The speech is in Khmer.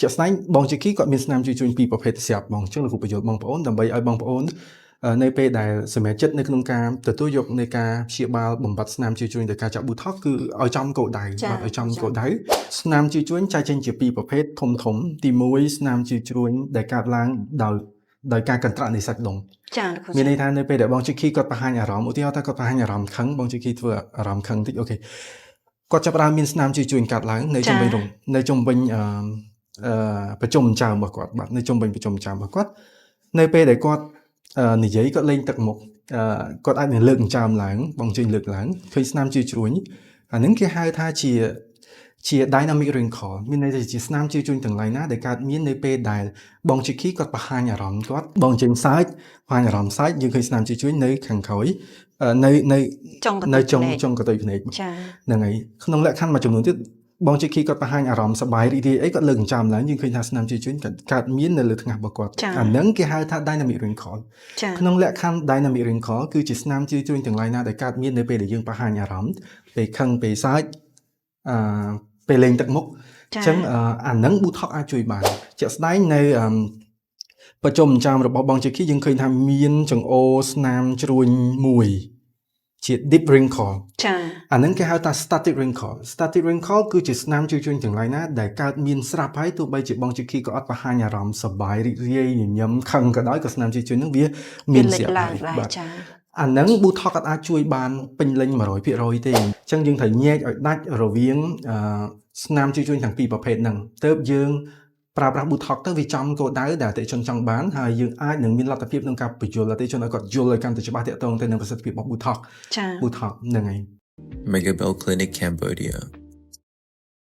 ជាក់ស្ដែងបងជីគីគាត់មានស្នាមជើជួញពីរប្រភេទស្រាប់បងអញ្ចឹងលោកគ្រូបញ្យល់បងប្អូនដើម្បីឲ្យបងប្អូននៅពេលដែលសម្រេចចិត្តនៅក្នុងការទទួលយកនៃការព្យាបាលបំបត្តិស្នាមជើជួញដោយការចាក់ Botox គឺឲ្យចំគោលដៅបាទឲ្យចំគោលដៅស្នាមជើជួញចែកចេញជាពីរប្រភេទធំធំទី1ស្នាមជើជ្រួញដែលកើតឡើងដោយការកន្ត្រាក់នៃសាច់ដុំ ចាលោកគ្រូ មានន័យថានៅពេលដែលបងជីគីគាត់បង្ហាញអារម្មណ៍ឧទាហរណ៍ថាគាត់បង្ហាញអារម្មណ៍ខឹងបងជីគីធ្វើអារម្មណ៍ខឹងតិច okay គាត់ចាប់ផ្ដើមមានស្នាមជើជួញកាត់ឡើងនៅជុំវិញរំនៅជុំវិញអឺអឺប្រជុំចើមរបស់គាត់បាទនៅជុំវិញប្រជុំចើមរបស់គាត់នៅពេលដែលគាត់និយាយគាត់លេងទឹកមុខគាត់អាចនឹងលើកចើមឡើងបងជើញលើកឡើងឃើញស្នាមជើជ្រួញអាហ្នឹងគេហៅថាជា dynamic wrinkle មានន័យថាជាស្នាមជើជួញទាំងឡាយណាដែលកើតមាននៅពេលដែលបងជីគីគាត់បង្ហាញអារម្មណ៍គាត់បងជើងសើចបង្ហាញអារម្មណ៍សើចយើងឃើញស្នាមជើជួញនៅខាងក្រោយនៅនៅ ចុងកន្ នៅ ទុយភ្នែក ចុងចុងកន្ទុយភ្នែក ចា ហ្នឹងហើយក្នុងលក្ខខណ្ឌមួយចំនួនទៀតបងជីគីគាត់បង្ហាញអារម្មណ៍សប្បាយរីករាយអីគាត់លើកចិញ្ចើមឡើងយើងឃើញថាស្នាមជើជួញកើតមាននៅលើថ្ងាសរបស់គាត់ ចា អាហ្នឹងគេហៅថា dynamic wrinkle ចា ក្នុងលក្ខខណ្ឌ dynamic wrinkle គឺជាស្នាមជើជួញទាំងឡាយណាដែលកើតមាននៅពេលដែលយើងបង្ហាញអារម្មណ៍ពេលខឹងពេលសើចពេលលេងទឹកមុខ ចា អញ្ចឹងអាហ្នឹង Botox អាចជួយបានជាក់ស្ដែងនៅប្រជុំចាំរបស់បងជេគីយើងឃើញថាមានចង្អូរស្នាមជ្រួញមួយជា deep wrinkle ចា អាហ្នឹងគេហៅថា static wrinkle. Static wrinkle គឺជាស្នាមជើជួញទាំងឡាយណាដែលកើតមានស្រាប់ហើយទោះបីជាបងជេគីក៏អត់បង្ហាញអារម្មណ៍សប្បាយរីករាយញញឹមខឹងក៏ដោយក៏ស្នាមជើជួញហ្នឹងវាមាន វាលេច ស្រាប់ ឡើងដែរ ហើយបាទ ចា អាហ្នឹង Botox អត់អាចជួយបានពេញលេញ100%ទេអញ្ចឹងយើងត្រូវញែកឲ្យដាច់រវាងស្នាមជើជួញទាំងពីរប្រភេទហ្នឹងទើបយើងប្រើប្រាស់ Botox ទៅវាចំគោលដៅដែលអតិថិជនចង់បានហើយយើងអាចនឹងមានលទ្ធភាពក្នុងការបញ្យល់អតិថិជនឲ្យគាត់យល់ឲ្យកាន់តែច្បាស់ទាក់ទងទៅនឹងប្រសិទ្ធភាពរបស់ Botox ចា Botox ហ្នឹងហើយ Megabell Clinic Cambodia.